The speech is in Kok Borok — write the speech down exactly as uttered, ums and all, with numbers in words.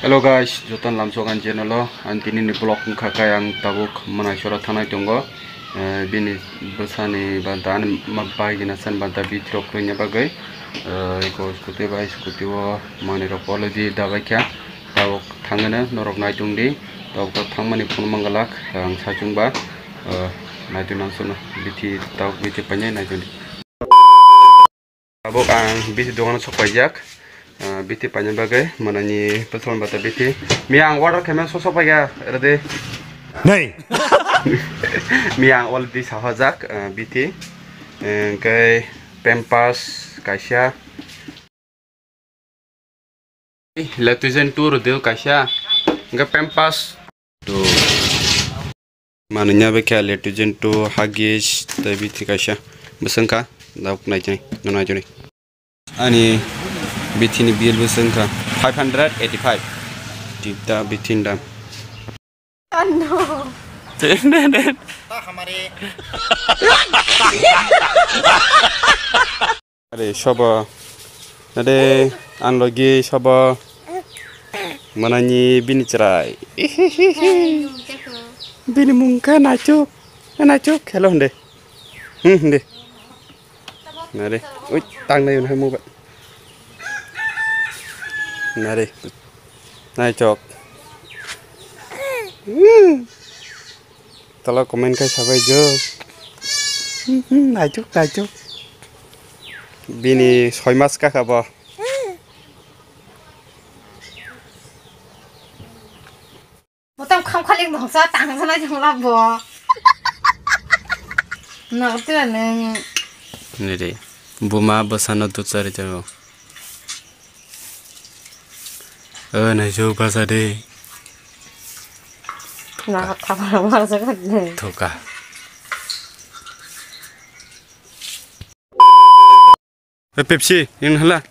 Hello guys, jotono lamsok ang channel o, ang tini ni vlog wngkha khe ang tabuk Manaisora thanai tongo. Eh, bini bwsani banta ani ma bai gina san banta bithi rok rwna bagwi. Eh, eko scooty bai scooty o manwi rok already dabai kha. Tabuk thangano norok naitung di. Tabuk thangmani phone mangalak ang sachung ba. Eh, naitung nang sono bithi tabuk bithi painai naitung di. Tabuk ang bithi dogano sok paijak. Ah, bithi paina bagwi manani petrol bata bithi. Miya ang order khaima sok sok paija rede. Nei. Miya ang already sahajak, ah, bithi. Engkai Pampers kaisa. Lactogen two rwdi kaisa. Engkai Pampers. To. Manwi nya bai khe Lactogen two, Huggies, tei bithi kaisa. Bwswng kha, dawk nai chini, no nai chini. Ani bithi ni bill bwswng kha five hundred eighty-five. Tipta bithi ni dam. Oh no. Are sobo. Are ang logi sobo. Manani bini chwrai. Bini mung khe naichuk. Naichuk khelo hwnde. Hmm, hwnde. Nare. Ui, tang nai hai mobile. Nare. Naichuk. Hmm. Tala comment khai sabai jo. Naichuk, naichuk. Bini soi mas kaka bo. Motom kham khalik moksa tang sana jong labo. Nang tira neng. Nere. Buma bwsano duchari jago. O naijok basa de. Na thapa basa de. Thoka. E Pepsi, yang hala.